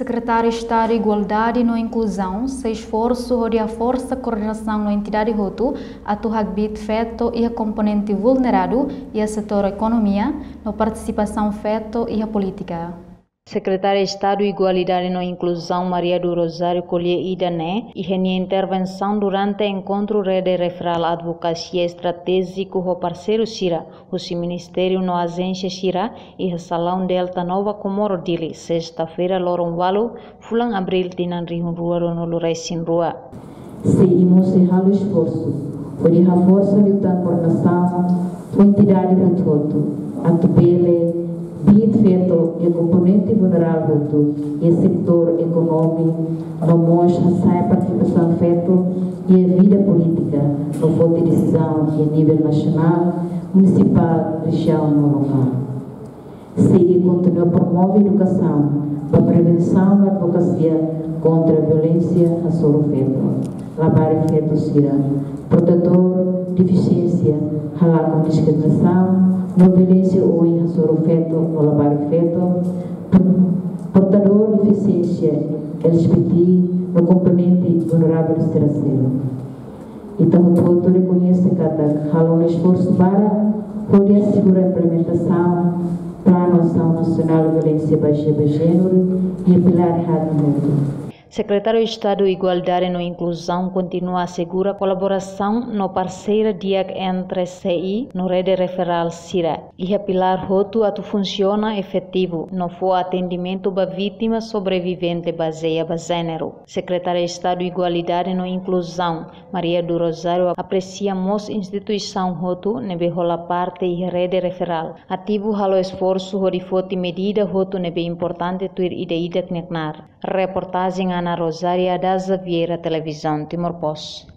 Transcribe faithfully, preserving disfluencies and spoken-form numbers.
Sekretáriu Estadu Igualdade no Inkluzaun sei esforsu hodi haforsa koordenasaun no entidade hotu atu hakbiit feto iha komponente vulneradu iha setór ekonomia no partisipasaun feto iha polítika. Sekretária Estadu Igualdade no Inkluzaun Maria do Rosário ko'alia ida-ne'e iha nia intervensaun durante enkontru Rede Referál Advokasia Estratéjiku ho parseiru sira husi ministériu no ajénsia sira iha Salaun Delta Nova Comoro, Dili, sesta-feira, loron ualu, fulan Abríl, tinan rihun rua ruanulu resin rua. Sei mós sei halo esforsu hodi haforsa liután koordenasaun ho entidade hotu-hotu atu bele biit feto iha komponente vulneradu hotu iha setór ekonomia no mós hasa'e partisipasaun feto iha vida polítika no foti desizaun iha nivel nasionál, munisipál, rejiaun no lokál. Sei kontinua promove edukasaun ba prevensaun no advokasia kontra violénsia hasoru feto, labarik feto sira, portadór defisiénsia, halakon diskriminasaun no violénsia oioin hasoru feto no labarik feto, por-, portadór defisiénsia L G B T no komponente vulneravel sira seluk. Ita hotu-hotu rekoñese katak halo esforsu barak hodi asegura implementasaun Planu Asaun Nasionál Violénsia Bazeia ba Jéneru iha pilár haat hotu. Sekretáriu Estadu Igualdade no Inkluzaun kontinua asegura kolaborasaun no parseria di'ak entre C I no rede referál sira iha pilár hotu atu funsiona efetivu no fó atendimentu ba vítima sobrevivente bazeia ba jéneru. Sekretária Estadu Igualdade no Inkluzaun Maria do Rosário apresia mós instituisaun hotu ne'ebé hola parte iha rede referál, ativu halo esforsu hodi foti medida hotu ne'ebé importante tuir ida-idak nia knaar. Reportajen Ana Rosária, Daza Vieira, Televizaun Timor Post.